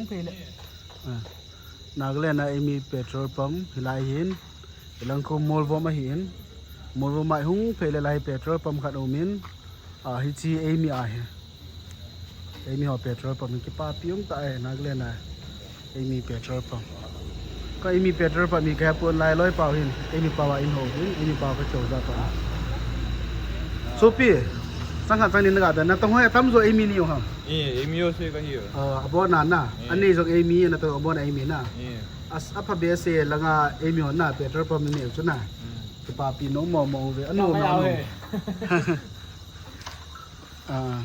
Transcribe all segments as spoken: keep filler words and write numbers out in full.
Pheile. Ah. Nagaland a eimi petrol pump hilai hin. Ilangkho Molvom ahin. Molvom a hung pheile lai petrol pump khat umin. Ah, hichi eimi ahi. Eimi ho petrol pump kipapi um tah e Nagaland a. Eimi petrol pump. Ka eimi petrol pump mi ka pon lai loi pau hin. Eimi pau a in ho hin. Eimi pau ka chou ja pa. Sopi. Chang khat chang ni na ga da na tong ho tam jo eimi ni ho ham. Eh, eimi ho se ka hi. Ah, abon na na. Eh. Ani jo eimi na to abon eimi na. Eh. As apa be se langa eimi ho na petrol pump ni ne chu na. Hmm. Kipapi nom mo mo ve. Anu mo mo. Ah,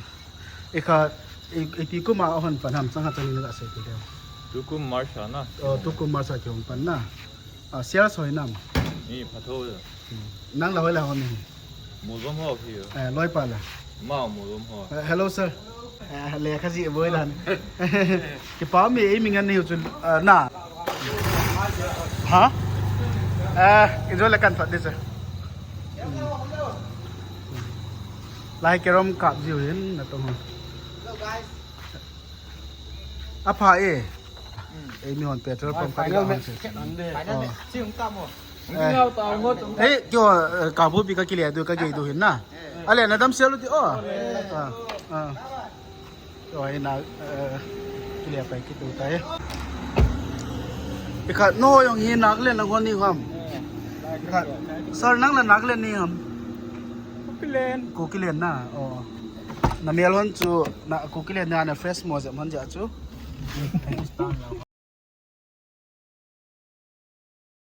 ikha, i, ipi kum a hon pan ham chang khat chang ni na ga sei ti deu. Tukum March a na. Oh, tukum March a kihong pan na. Ah, sales hoi nam. Ni phatho. Hmm. Nang la hoi la hon ni. Molvom ho hi. Eh, loi pa la. Ma Molvom ho. Eh, hello sir. Eh, le kha ji boi dan. Kipa mi eimi ngan ni chu, ah, na. Ha? Eh, enjoy le kan phat de sir. Lai kerom kap jiu hin na tong ho. Apha e. Eimi hon petrol pump khat ga hon se. Final match. Oh. Final match. Si hung kap mo. Eh. Hung kap ta ngot. Eh, kyo, eh, ka bu pi ka kile du ka ge du hin na. Ale na dam sel u ti o. Ah. Ah. Oi na, eh, kile pai kitu tai. Ikha no jong hi Nagaland lang hon ni ham. Ikha sir nang la Nagaland ni ham. Kukiland. Kukiland na. Oh. Na mel hon chu na Kukiland na na fresh mo jep hon ja chu.